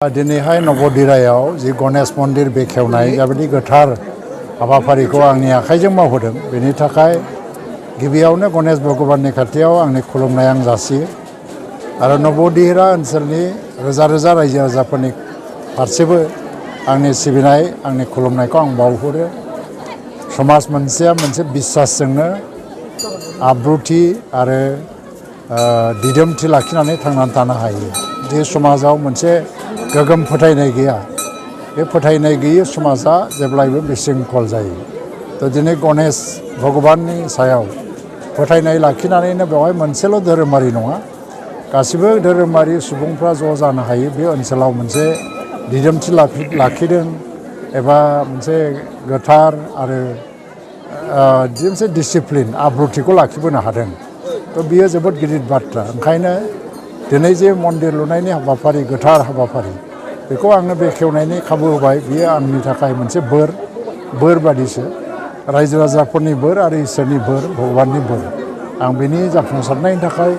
दिनैहाय नवदिरायाव जि गणेश मन्दिर बेखेवनाय जाबायदि गोथार हाबाफारिखौ आंनि आखाइजों मावहोदों बेनि थाखाय गिबियावनो गणेश भगवाननि खाथियाव आंनि खुलुमनाय आं जासियो आरो नवदिरा ओनसोलनि रोजा रोजा रायजो राजाफोरनि फारसेबो आंनि सिबिनाय आंनि खुलुमनायखौ आं बावहरो। समाज मोनसेया मोनसे बिसासजोंनो आब्रुथि आरो दिदोमथि लाखिनानै थांनानै थानो हायो। जे समाजाव मोनसे गोगोम फोथायनाय गैया बे फोथायनाय गैयै समाजा जेब्लायबो बिसिंखल जायो। थ' दिनै गणेश भगवाननि सायाव फोथायनाय लाखिनानैनो बेवहाय मोनसेल' धोरोमारि नङा गासिबो धोरोमारि सुबुंफ्रा ज' जानो हायो। बे ओनसोलाव मोनसे दिदोमथि लाखिदों एबा मोनसे गोथार आरो मोनसे डिसिप्लिन आब्रुथिखौ लाखिबोनो हादों। थ' बियो जोबोद गिदिर बाथ्रा। ओंखायनो दिनै जे मन्दिर लुनायनि हाबाफारि गोथार हाबाफारि बेखौ आंनो बेखेवनायनि खाबु होबाय बियो आंनि थाखाय मोनसे बोर बादिसो रायजो राजाफोरनि बोर आरो इसोरनि बोर भगबाननि बोर। आं बेनि जाफुंसारनायनि थाखाय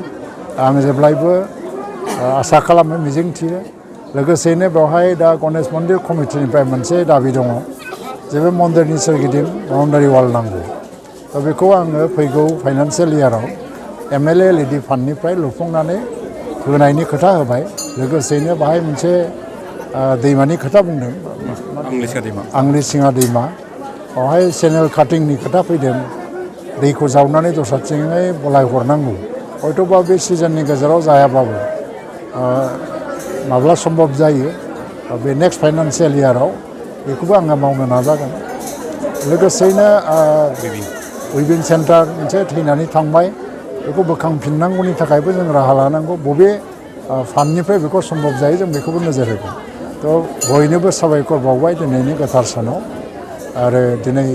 आं जेब्लायबो आसा खालामो मिजिंथियो। लोगोसेयैनो बेवहाय दा गणेश मन्दिर कमिटिनिफ्राय मोनसे दाबि दङ जे बे मन्दिरनि सोरगिदिं बाउन्डारि वाल नांगौ। दा बेखौ आङो फैगौ फाइनान्सियेल इयाराव MLA LED फान्डनिफ्राय लुफुंनानै होनायनि खोथा होबाय। लोगोसेयैनो बाहाय मोनसे दैमानि खोथा बुंदों आंग्रिसिङा दैमा बेवहाय चेनेल काटिंनि खोथा फैदों। दैखौ जावनानै दस्राथिङै बलाय हरनांगौ। हयथ'बा बे सिजननि गेजेराव जायाबाबो माब्ला सम्भब जायो बे नेक्स्ट फाइनान्सियेल इयाराव बेखौबो आङो मावनो नाजागोन। लोगोसेयैनो उइभिं सेन्टार मोनसे थैनानै थांबाय बेखौ बोखांफिननांगौनि थाखायबो जों राहा लानांगौ। बबे फान्डनिफ्राय बेखौ सम्भब जायो जों बेखौबो नोजोर होगोन। थ' बयनोबो साबायखर बावबाय दिनैनि गोथार सानाव आरो दिनै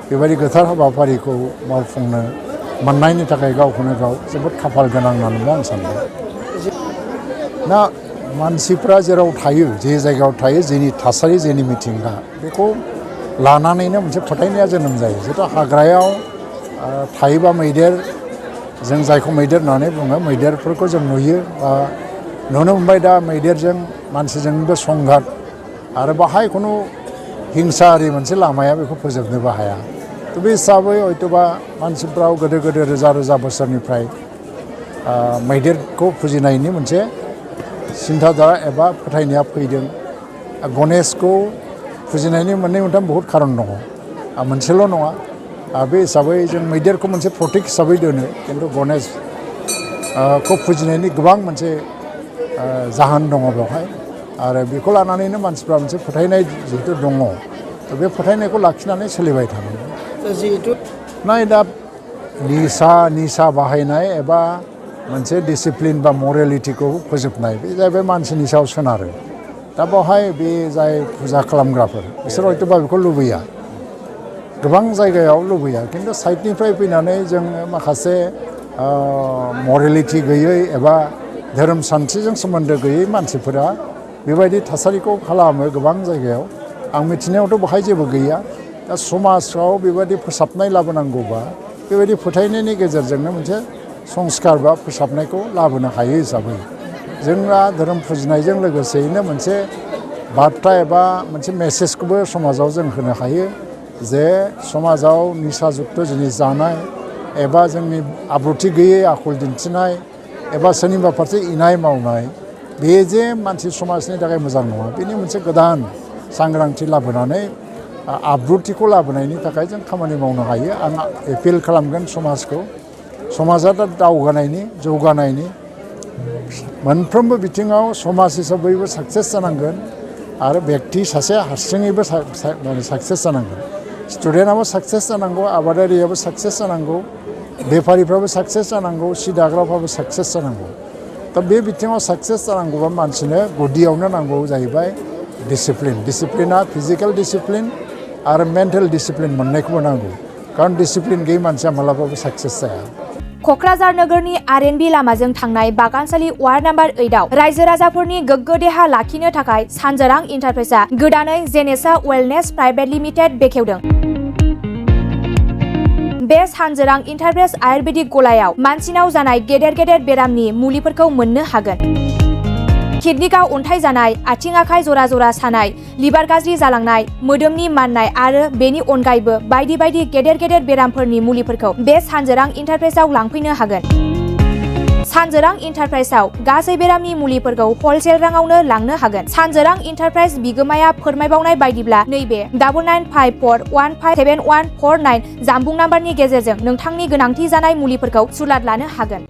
बेबायदि गोथार हाबाफारिखौ मावफुंनो मोननायनि थाखाय गावखौनो गाव जोबोद खाफाल गोनां होननानैबो आं सानबाय। दा मानसिफ्रा जेराव थायो जे जायगायाव थायो जेनि थासारि जेनि मिथिंगा बेखौ लानानैनो मोनसे फोथायनाया जोनोम जायो। जितु हाग्रायाव थायोबा मैदेर जों जायखौ मैदेर होननानै बुङो मैदेरफोरखौ जों नुयो बा नुनो मोनबाय। दा मैदेरजों मानसिजोंबो संघात आरो बाहाय खुनु हिंसायारि मोनसे लामाया बेखौ फोजोबनोबो हाया। थ' बे हिसाबै हयथ'बा मानसिफ्राव गोदो रोजा रोजा बोसोरनिफ्राय मैदेरखौ फुजिनायनि मोनसे सिन्थाधारा एबा फोथायनाया फैदों। गणेशखौ फुजिनायनि मोननै मोनथाम बहुद खारन दङ मोनसेल' नङा। बे हिसाबै जों मैदेरखौ मोनसे प्रतीक हिसाबै दोनो खिन्थु गणेशखौ फुजिनायनि गोबां मोनसे जाहोन दङ बेवहाय आरो बेखौ लानानैनो मानसिफ्रा मोनसे फोथायनाय जिहेतु दङ। थ' बे फोथायनायखौ लाखिनानै सोलिबाय थानांगौ। जिहेतु दा निसा बाहायनाय एबा मोनसे डिसिप्लिन बा मरेलिटिखौ फोजोबनाय बे जाहैबाय मानसिनि सायाव सोनारो। दा बेवहाय बे जाय फुजा खालामग्राफोर बिसोर हयथ'बा बेखौ लुबैया गोबां जायगायाव लुबैया खिन्थु साइडनिफ्राय फैनानै जोङो माखासे मरेलिटि गैयै एबा धोरोम सान्थिजों सोमोन्दो गैयै मानसिफोरा बेबायदि थासारिखौ खालामो गोबां जायगायाव। आं मिथिनायावथ' बेहाय जेबो गैया। दा समाजाव बेबायदि फोसाबनाय लाबोनांगौबा बेबायदि फोथायनायनि गेजेरजोंनो मोनसे संस्कार बा फोसाबनायखौ लाबोनो हायो हिसाबै जोंना धोरोम फुजिनायजों लोगोसेयैनो मोनसे बार्ता एबा मोनसे मेसेजखौबो समाजाव जों होनो हायो जे समाजाव निसा जुक्त जिनिस जानाय एबा जोंनि आब्रुथि गैयै आखल दिन्थिनाय एबा सोरनिबा फारसे इनाय मावनाय बे जे मानसि समाजनि थाखाय मोजां नङा। बेनि मोनसे गोदान सांग्रांथि लाबोनानै आब्रुथिखौ लाबोनायनि थाखाय जों खामानि मावनो हायो। आं एपिल खालामगोन समाजखौ। समाजा दा दावगानायनि जौगानायनि मोनफ्रोमबो बिथिङाव समाज हिसाबैबो साक्सेस जानांगोन आरो बेक्ति सासे हारसिङैबो साक्सेस जानांगोन। स्टुडेन्टआबो साक्सेस जानांगौ आबादारियाबो साक्सेस जानांगौ बेफारिफ्राबो साक्सेस जानांगौ सि दाग्राफ्राबो साक्सेस जानांगौ। दा बे बिथिङाव साक्सेस जानांगौबा मानसिनो गुदियावनो नांगौ जाहैबाय डिसिप्लिना फिजिकेल डिसिप्लिन आरो मेन्टेल डिसिप्लिन मोननायखौबो नांगौ। खारन डिसिप्लिन गैयै मानसिया मालाबाबो साक्सेस जाया। क'क्राझार नोगोरनि RNB लामाजों थांनाय बागानसालि वार्ड नाम्बार 8आव रायजो राजाफोरनि गोग्गो देहा लाखिनो थाखाय सानजोरां इन्टारप्राइजआ गोदानै जेनेसा वेलनेस प्राइभेट लिमिटेड बेखेवदों। बे सानजोरां इन्टारप्राइज आयुर्वेदिक गलायाव मानसिनाव जानाय गेदेर बेरामनि मुलिफोरखौ मोननो हागोन। किडनिकआव अन्थाइ जानाय, आथिं आखाइ जरा जरा सानाय, लिभार गाज्रि जालांनाय, मोदोमनि माननाय आरो बेनि अनगायैबो बायदि बायदि गेदेर गेदेर बेरामफोरनि मुलिफोरखौ बे सानजोरां इन्टारप्राइजआव लांफैनो हागोन। सानजोरां इन्टारप्राइजआव गासै बेरामनि मुलिफोरखौ हलसेल राङावनो लांनो हागोन। सानजोरां इन्टारप्राइज बिगोमाया फोरमायबावनाय बायदिब्ला नैबे 9954157149 जानबुं नाम्बारनि गेजेरजों नोंथांनि गोनांथि जानाय मुलिफोरखौ सुलाद लानो हागोन।